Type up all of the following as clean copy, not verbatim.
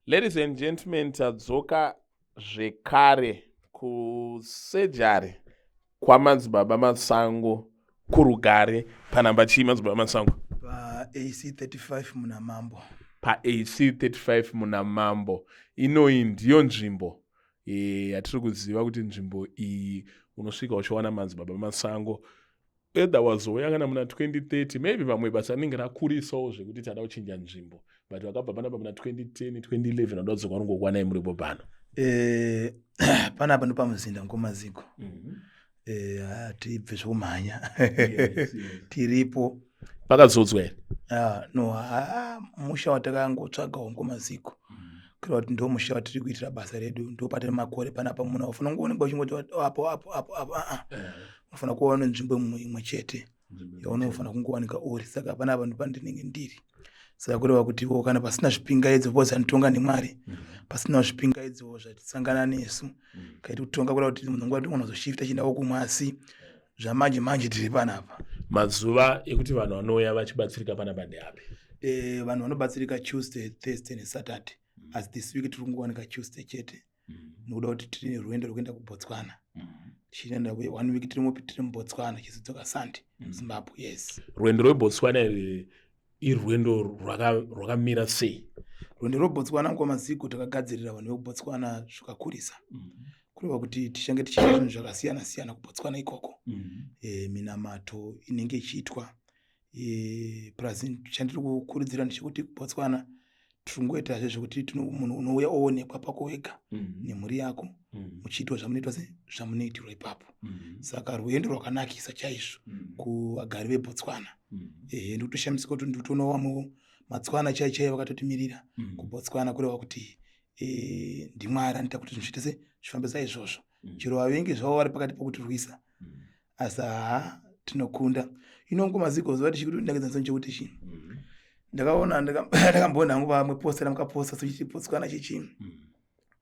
Ladies and gentlemen, tadzoka zvekare kusejari kwaMadzibaba Masango kuRugare. Panhamba chii, Madzibaba Masango? PaAC 35 muna Mambo. PaAC 35 muna Mambo. Inoyi ndiyo nzvimbo yatiri kuziva kuti nzvimbo iyi unosvika uchiwana Madzibaba Masango. Either wazouya kana muna 2030, maybe vamwe basa rinenge rakurisawo zvekuti tada kuchinja nzvimbo, but vakabva panapa muna 2010, 2011, vanoda kudzoka vanongokwanai muripo pano. Panapa ndopamuzinda ngomaziko. Hatibve zvokumhanya, tiripo. Pakazodzwa here? Ah, no, ah, musha watakangotsvagawo ngomaziko, kureva kuti ndo musha watiri kuitira basa redu. Ndo patiri makore panapa. Munhu aufana kungoonekwa uchingoti apo apo apo apo, aa, unofanira kuva nenzvimbo imwe chete yaunofanira kungowanika uri. Saka panapa ndopandinenge ndiri. Saka kureva kutiwo kana pasina zvipingaidzo, because anotonga nemwari, pasina zvipingaidzo zvatisangana nesu kaiti kutonga, kureva kuti munhu nguva unozoshifta chiendawo kumwe, asi zvamanje manje tiri panapa. Mazuva ekuti vanhu vanouya vachibatsirika panapa ndeapi? Vanhu vanobatsirika Tuesday, Thursday neSaturday, asi this week tiri kungowanika Tuesday chete, nokuda kuti tine rwendo rwekuenda kuBotswana. Tichienda one week tirimo, tiri muBotswana, chizodzoka Sunday muZimbabwe, yes. Rwendo rweBotswana iri irwendo rwakamira sei? Rwendo rweBotswana kwamaziko, takagadzirira vanhu vekuBotswana zvakakurisa, kureva kuti tichange tichiita zvinhu zvakasiyana siyana kuBotswana ikoko. Minamato inenge ichiitwa, plus chandiri kukurudzira ndechekuti kuBotswana tiri kungoita zvezvekuti munhu unouya oonekwa pako wega nemhuri yako, muchiitwa zvamunoitwa se zvamunoitirwa ipapo. Saka rwendo rwakanakisa chaizvo kuvagari veBotswana. Ehe, ndikutoshamisika kuti ndikutoona vamwe matswana chai chai vakatotimirira kuBotswana, kureva kuti ndiMwari anoita kuti zvinhu zviite se zvifambe saizvozvo. Chero vavengi zvavo vari pakati pokutirwisa, asi haa, tinokunda. Inongo maziko zuva tichikuti chekuti chii, ndakaona ndakamboona hangu vamwe postera mukaposta sochichipotswana chichi,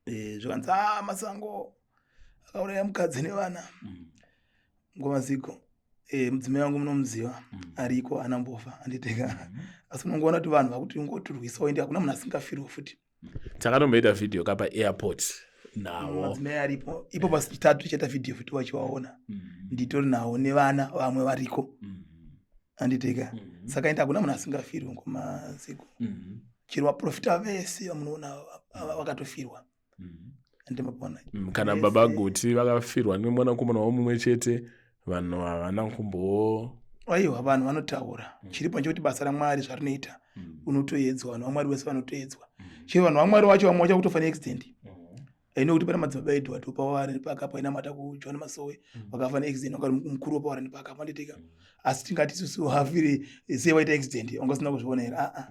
zvikanzi, a Masango akauraya mukadzi nevana. Ngomaziko, mudzimai wangu munomuziva, ariko, anambofa anditeka, asi unongoona kuti vanhu vakuti ngotirwisawo, ende hakuna munhu asingafirwa futi. Takatomboita vhidhiyo kapa airport nawo. Madzimai aripo ipo pasi chitatu tichaita vhidhiyo futi wachivaona. Nditori nawo nevana vamwe variko, anditeka. Saka ende hakuna munhu asingafirwe ngomaziko. Chero vaprofita vese vamunoona vakatofirwa, andimapona. Kana Baba Guti vakafirwa nemwanakomana wavo mumwe chete, vanhu havana kumbo Aiwa, vanhu vanotaura. Chiripo ndechekuti basa raMwari zvarinoita, unotoedzwa. Vanhu vaMwari vese vanotoedzwa. Chero vanhu vaMwari vacho vamwe vacho kutofa neaccident. Aino kuti pane madzibaba Edward paWarren Park apo ainamata kuJohn Masowe, vakafa neaccident, vanga vari mukuru wepaWarren Park apo, anditeka. Asi tingati isusu hafiri sei waita accident wanga usina kuzviona here? Aa,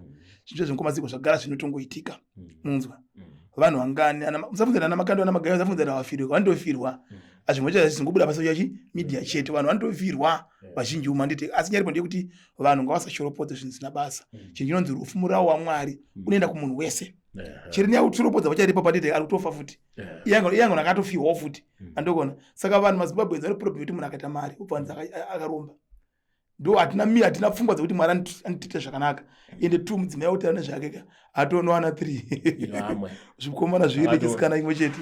zvinhu zvezvinkomaziko zvagara zvinotongoitika. Munzwa vanhu vangani musafunzana ana Makando, ana Magaya, musafunzana vafirwa, vanotofirwa. Azvimwe chacho zvingobuda pasocial media chete, vanhu vanotofirwa vazhinji umu, handiti? Asi nyaripo ndeyekuti vanhu ngavasashoropodze zvinhu zvisina basa. Chinhu chinonzi rufu murawo waMwari, unoenda kumunhu wese. Chero nyaya kutishoropodza vacharipo panditi ari kutofa futi, iyangona akatofirwawo futi, andokona. Saka vanhu maZimbabweans vari problem kuti munhu akaita mari ubva wanzi akaromba. Ndo hatina mi hatina pfungwa dzekuti Mwari anotiita zvakanaka. Ende two mudzimai kuti ane zvake ka atonowana three Vamwe. zvikomana zviviri nechisikana chimwe chete.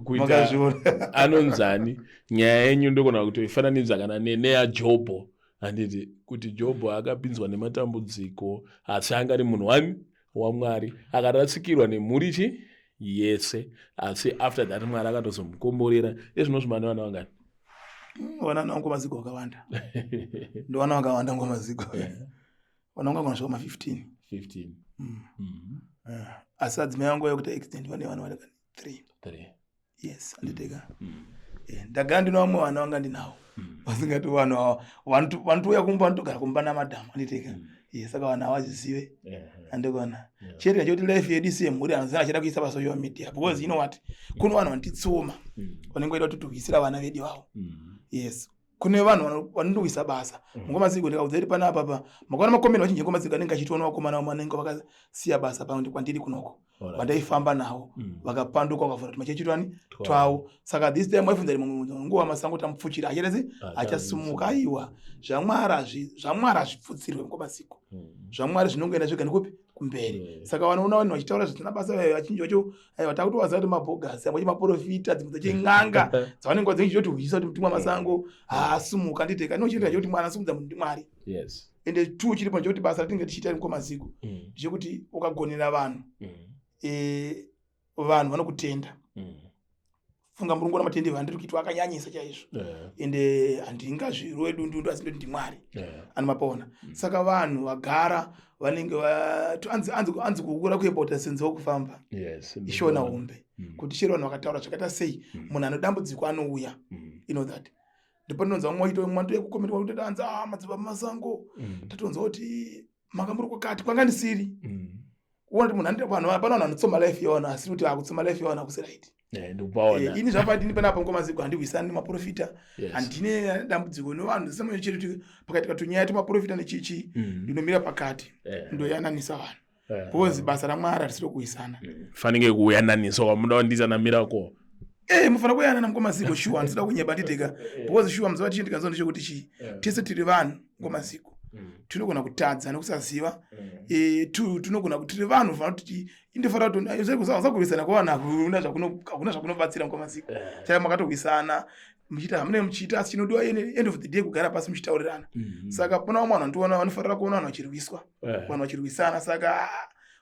Kuita Makazviona. Anonzani, nyaya yenyu ndogona kutoifananidza kana neyaJobho, handiti? Kuti Jobho akapinzwa nematambudziko, asi anga ari munhu wani waMwari, akarasikirwa nemhuri chi yese, asi after that Mwari akatozomukomborera. Ezvinozvi mane vana vangani? Vana vangu maziko vakawanda, ndovana vakawanda ngomaziko, vana vangu vanosvika ma15. 15. Asi adzimai vangu vaya kuti accident vane vana vari 3. Three. Yes, anditeka. Ndagara ndino vamwe vana vanga ndinavo vasingati vanhu ava vanotouya kumba, vanotogara kumba namadhamu, anditeka. Ye, saka vanhu havazizive, andikuona. Chete chekuti life yedu isi yemhuri hanzina achida kuisa pasocial media, because you know what, kune vanhu vanotitsoma, vanenge vaida kutotirwisira vana vedu vavo. Yes, kune vanhu vanondowisa basa ngomaziko. Ndikaudza kuti panapa pa makaona makomeni vachinji ngomaziko anenge achitoona vakomana vamwe vanenge vakasiya basa pano kwandiri kunoko, vandaifamba navo, vakapanduka, vakavhura tumachechi twani twawo. Saka this time waifunza rimwe munhu nguva Masango tamupfuchira achaita se achasimuka. Aiwa, zvaMwari hazvipfutsirwe ngomaziko. ZvaMwari zvinongoenda zvega nekupi. Kumberi. Saka vanoona vanhu vachitaura zvisina basa, vachinji vacho, aiwa, takutovaziva kuti mabhogasi, amwe maprofita, dzimwe dzechin'anga dzavanenge vadzechitohwisa kuti mutumwa Masango haasumuka, nditeka inochiita chekuti mwana asumudza munhu ndiMwari. Ende two, chiripo ndechekuti basa ratinenge tichiita mukomaziko ndechekuti ukagonera vanhu, vanhu vanokutenda. Funga murungu matendi vandiri kuitwa akanyanyisa chaizvo. Ende handingazvirove dundundu, asi ndoti ndiMwari. Anomapaona. Saka vanhu vagara vanenge anzi kukura kuembota senzi wokufamba. Ishona hombe. Kuti chero vanhu vakataura zvakaita sei, munhu ane dambudziko anouya. You know that ndipo ndinonzwa mumwe waito mwanto yekukomendwa kuti anzi, "Ah, madzibaba Masango, tatonzwa kuti manga muri kwakati." Kwanga ndisiri. Kuona kuti munhu vanhu, pana vanhu vanotsoma life yavanhu, asiri kuti akutsoma life yavanhu akusi right. Ndikupaona. Ini zvapatini panapa mukomaziko handirwisani nemaprofita. Handine dambudziko nevanhu semwe chete kuti pakaitika tunyaya twemaprofita nechichi, ndinomira pakati, ndoyananisa vanhu, because basa raMwari harisiri kuwisana. Fanike kuyananisa wamuda kundiita naMiracle. Mufanira kuyanana mukomaziko, shuwa, handisida kunyeba, nditeka, because shuwa muzuva tichi ndikanzwa ndechekuti chii, tese tiri vanhu mukomaziko, tinogona kutadza nekusaziva. Tinogona kuti tiri vanhu fanira kuti indofanira kusakurwisana kwavanhu hakuna zvakunobatsira mukomaziko. Chai makatohwisana muchiita hamune muchiita, asi chinodiwa end of the day kugara pasi muchitaurirana. Saka pana vamwe vanhu vandiona vanofanira kuona vanhu vachirwiswa, vanhu vachirwisana. Saka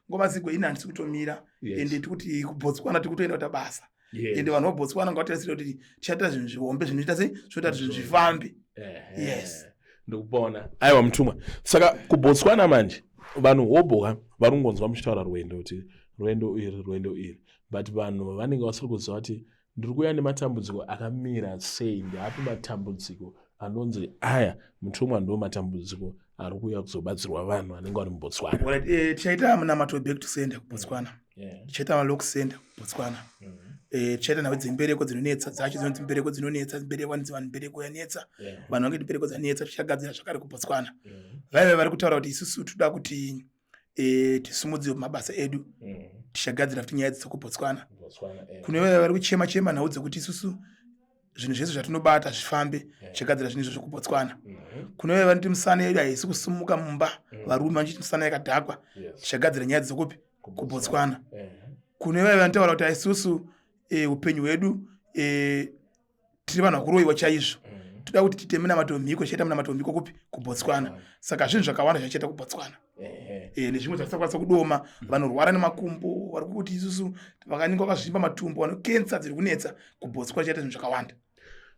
ngomaziko ini handisi kutomira. Ende tikuti kuBotswana tikutoenda kuita basa. Ende vanhu veBotswana ngavatarisire kuti tichaita zvinhu zvihombe zvinoita sei, zvinoita kuti zvinhu zvifambe. Yes. Ndikupona. Aiwa mutumwa, saka kuBotswana manje vanhu hobhoka vari kungonzwa muchitaura rwendo, kuti rwendo iri, rwendo iri, but vanhu vanenge vasiri kuziva kuti ndiri kuuya nematambudziko akamira sei, ndeapi matambudziko anonzi aya, mutumwa, ndo matambudziko ari kuuya kuzobatsirwa vanhu vanenge vari muBotswana. Alright, tichaita munamato back to sender kuBotswana. Tichaita malock sender kuBotswana. Tichaita nhau dzembereko dzinonetsa dzacho, dzinonzi mbereko dzinonetsa, mbereko vanzi vanhu mbereko yanetsa. Vanhu vange mbereko dzanetsa, tichagadzira zvakare kuBotswana. Vaive vari kutaura kuti isusu toda kuti tisumudzire mabasa edu, tichagadzira futi nyaya dzekuBotswana. Kune vaya vari kuchema chema nhau dzekuti isusu zvinhu zvese zvatinobata zvifambe, tichagadzira zvinhu izvo zvekuBotswana. Kune vaya vanoti misana yedu haisi kusumuka mumba, varume vachiti misana yakadhakwa, tichagadzira nyaya dzekupi? KuBotswana. Kune vaya vanotaura kuti isusu upenyu hwedu, tiri vanhu vakuroyiwa chaizvo, toda kuti tiite minamato mhiko, tichaita minamato mhiko kupi? KuBotswana. Saka zvinhu zvakawanda zvachaita kuBotswana. Nezvimwe zvatisakwanisa kudoma, vanorwara nemakumbo, vari kuti isusu vakanenge vakazvimba matumbo, vane kensa dziri kunetsa, kuBotswana chaita zvinhu zvakawanda.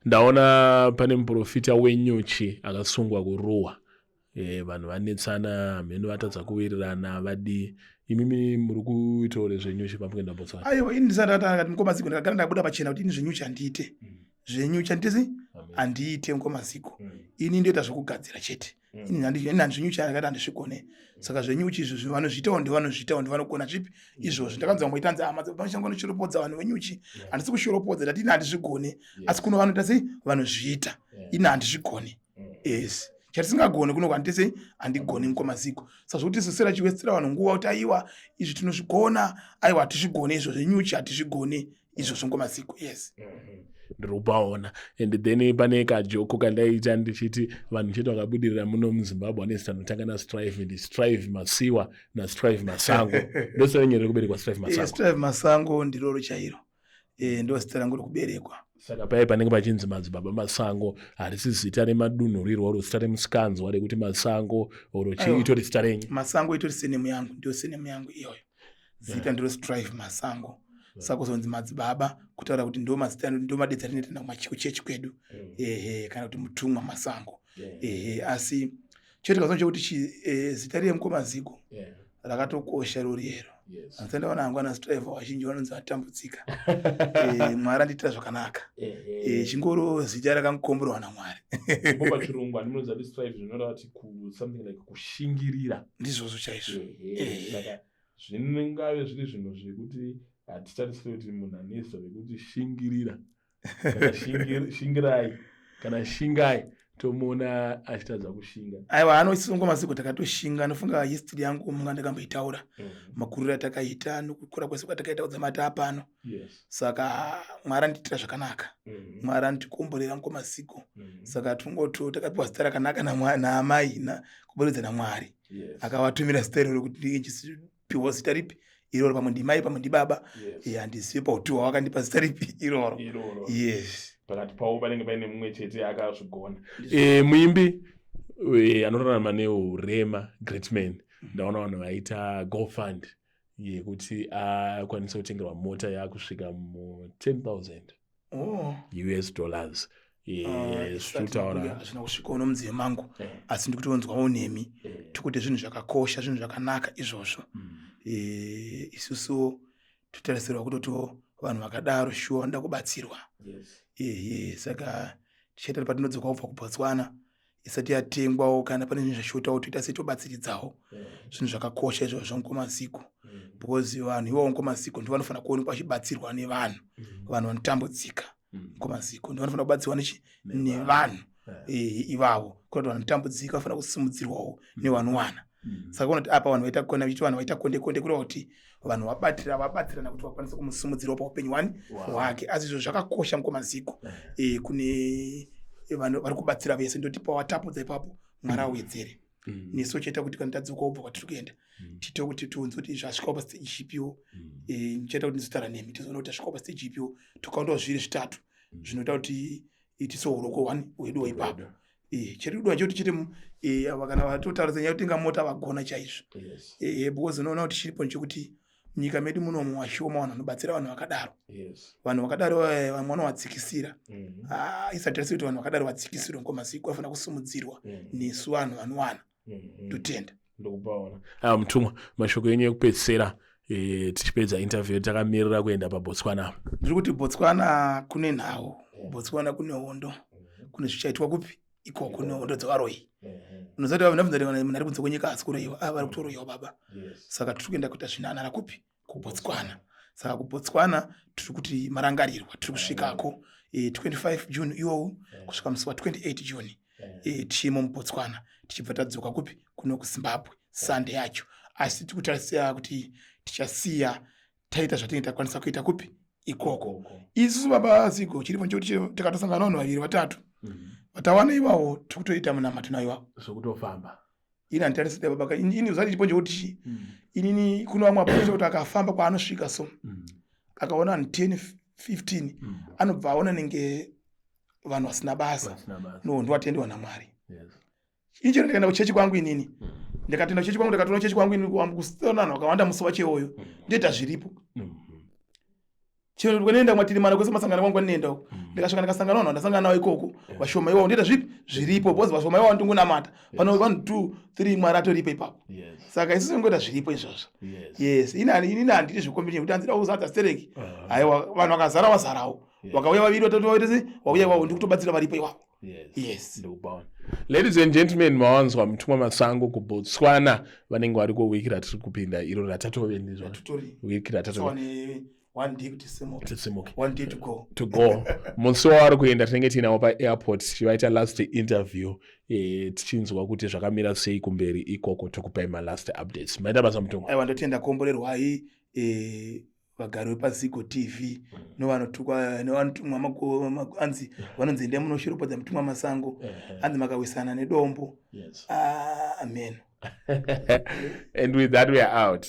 Ndaona pane muprofita wenyuchi akasungwa kuruwa. Vanhu vanetsana mheno, vatadza kuwirirana, vadii. Imimi muri kuitawo rezvenyuchi pamukuenda Botswana? Aiwa, ini ndisati ndatanga kati mukomaziko, ndakagara ndabuda pachena kuti ini zvenyuchi handiite. Zvenyuchi handiite sei? Handiite mukomaziko. Ini ndoita zvekugadzira chete. Ini zvenyuchi ndakati handisvikone. Saka zvenyuchi izvo vanozviitawo ndevanozviitawo, ndevanogona zvipi izvozvo. Ndakanzwa vamwe itanzi madzibaba vanochoropodza vanhu venyuchi. Handisi kushoropodza, ndati ini handizvigone, asi kuno vanoita sei, vanozviita. Ini handizvigone. Yes, chatisingagoni kuno handite sei, handigoni mukomaziko. Saka zvokuti sosera chiwestera vanhu nguva kuti aiwa izvi tinozvigona, aiwa hatizvigoni izvo zvenyuchi, hatizvigoni izvozvo ngomaziko. Yes. Ndiri kupaona. And then pane kajoko kandaita ndichiti vanhu chete vakabudirira muno muZimbabwe vane zita rinotanga naStrive, ndi Strive Masiwa naStrive Masango. Ndozita renyu rekuberekwa, Strive Masango? Strive Masango ndiroro chairo. Ndo zita rangu rekuberekwa. Saka pai panenge pachinzi madzibaba Masango, harisi zita remadunhurirwa oro zita remusikanzwa rekuti Masango oro chii? Itori zita renyu? Masango itori surname yangu, ndio surname yangu iyoyo. Zita ndiro Strive Masango. Saka kuzonzi madzibaba kutaura kuti ndo mazita, ndo madedza atinoita kumachechi kwedu. Ehe, kana kuti mutumwa Masango. Ehe, asi chete kazonje chekuti zita riye mukomaziko rakatokosha roriero. Asi ndaona hangu ana Strive vazhinji vanonzi vatambudzika. Mwari andiitira zvakanaka. Chingoro zita rakangokomborwa naMwari. Pachirungu handinoziva kuti strive zvinoreva kuti something like kushingirira. Ndizvozvo chaizvo. Saka zvingave zviri zvinhu zvekuti hatitarisiri kuti munhu ane zita rekuti shingirira kana shingirai kana shingai, tomuona achitadza kushinga. Aiwa, anoisungwa masiko, takatoshinga. Anofunga history yangu munga ndakamboitaura, makuriro atakaita nokukura kwese kwatakaita kudzamata apano. Saka Mwari andiitira zvakanaka. Mwari andikomborera mukomasiko. Saka tungoto takapiwa zita rakanaka naamai kuburikidza naMwari. Akavatumira zita iroro kuti ndinge ndichipiwa zita ripi iroro, pamwe ndimai, pamwe ndibaba. Handizivi pautuwa wakandipa zita ripi iroro. Iroro. Yes. Pakati pavo panenge paine mumwe chete akazvigona. Muimbi anorarama neurema, Greatman, ndaona vanhu vaita GoFund yekuti akwanise kutengerwa mota yakusvika mu10 000 US dollars. Ah, Zvichitaura hazvina kusvikawo nomudziyo mangu, asi ndikutonzwawo nemi tikuti zvinhu zvakakosha, zvinhu zvakanaka izvozvo. Isusuwo totarisirwa kutotiwo vanhu vakadaro shuwa vanoda kubatsirwa. Ehe, saka tichaita kuti patinodzoka kubva kuBotswana, isati yatengwawo, kana pane zvinhu zvashotawo, toita sei, tobatsiridzawo. Zvinhu zvakakosha izvozvo, mukomaziko, because vanhu ivavo, mukomaziko, ndo vanofanira kuonekwa vachibatsirwa nevanhu. Vanhu vanotambudzika, mukomaziko, ndo vanofanira kubatsirwa nechi nevanhu ivavo, kuda kuti vanotambudzika vanofanira kusimudzirwawo nevanowana. Saka kuona kuti apa vanhu vaita kona vachiti vanhu vaita konde konde, kureva kuti vanhu vabatira vabatsirana kuti vakwanise kumusimudzirawo paupenyu hwani hwake. Asi izvo zvakakosha, mukomaziko, kune vanhu vari kubatsira vese. Ndoti pawatapudza ipapo, Mwari awedzere. Nesu chaita kuti kana tadzoka kubva kwatiri kuenda, tiite kuti tiunze kuti zvasvikawo pastage ipiwo. Ndichaita kuti ndizotaura nemi, tizoona kuti tasvikawo pastage ipiwo, tokaundawo zviri zvitatu zvinoita kuti itisewo uroko hwani hwedu ipapo. Chiri kudiwa chekuti chete ava kana vatotaura nyaya yekutenga mota, vagona chaizvo. Because unoona kuti chiripo ndechekuti munyika medu munomu washoma vanhu vanobatsira vanhu vakadaro. Vanhu vakadaro vamwe vanovadzikisira. Ah, isati tarisi kuti vanhu vakadaro vadzikisirwe, ngomaziko vanofanira kusimudzirwa nesu vanhu vanowana. Totenda. Ndokupaona. Ah, mutumwa, mashoko enyu ekupedzisira, tichipedza interview, takamirira kuenda paBotswana. Ndiri kuti Botswana kune nhau, Botswana kune hondo, kune zvichaitwa kupi ikoko nehondo dzevaroyi. Unoziva kuti vanhu vabvunza kuti munhu ari kunze kwenyika asi kuroyiwa, ah, vari kutoroyiwa, baba. Saka tiri kuenda kuita zvinanara kupi? KuBotswana. Saka kuBotswana tiri kuti marangarirwa, tiri kusvikako 25 June iwowu kusvika musi wa28 June, tichimo muBotswana, tichibva tadzoka kupi? Kuno kuZimbabwe Sunday yacho. Asi tiri kutarisira kuti tichasiya taita zvatinenge takwanisa kuita kupi ikoko. Isusu, baba Zigo, chiripo nchekuti tikatosangana navanhu vaviri vatatu vatawana ivavo, tiri kutoita munamato nawo ivavo. Zvokutofamba. Ini handitariside, baba. Ini uzati chipo nchekuti inini kuno vamwe apo kuti akafamba kwaanosvika, so akaona vanhu 10 15, anobva aona nenge vanhu vasina basa. Vasina basa. No, ndowatendiwa naMwari. Ini chero ndikaenda kuchechi kwangu, inini ndikatenda kuchechi kwangu, ndikatoona kuchechi kwangu ini kusina vanhu vakawanda musi wacho iwoyo, ndoita zviripo. Chero kwanoenda mwatirimana kwese, masangano kwangu kwandinoenda uko, ndikasvika ndikasangana vanhu vandasangana navo ikoko vashoma iwavo, ndoita zvipi zviripo, because vashoma ivavo ndingonamata pano vanhu 2 3, Mwari atoripo ipapo. Saka isusu tingoita zviripo izvozvo. Yes, inini handiti zvecompetition kuti hanzida kuzadza stereki. Aiwa, vanhu vakazara vazarawo, vakauya vaviri vatatu, vaite sei, vauya ivavo, ndikutobatsira varipo ivavo. Yes. Ndikupaona. Ladies and gentlemen, mawanzwa Mutumwa Masango kuBotswana. Vanenge variko wiki ratiri kupinda iro ratatove ndizvo. Tutori wiki ratatove. Sawane one day kuti simuke. Tisimuke. One day to go. To go. Musi wavari kuenda tinenge tiinawo paairport, tichivaita last interview, tichinzwa kuti zvakamira sei kumberi ikoko. Tokupai malast updates. Maita basa, mutumwa. Aiwa, ndotenda, komborerwai, vagari vepaZigo TV nevanotukwa nevanotumwa anzi vanonzi endai munoshoropodza Mutumwa Masango, anzi makawisana nedombo. Ah, amen. And with that we are out.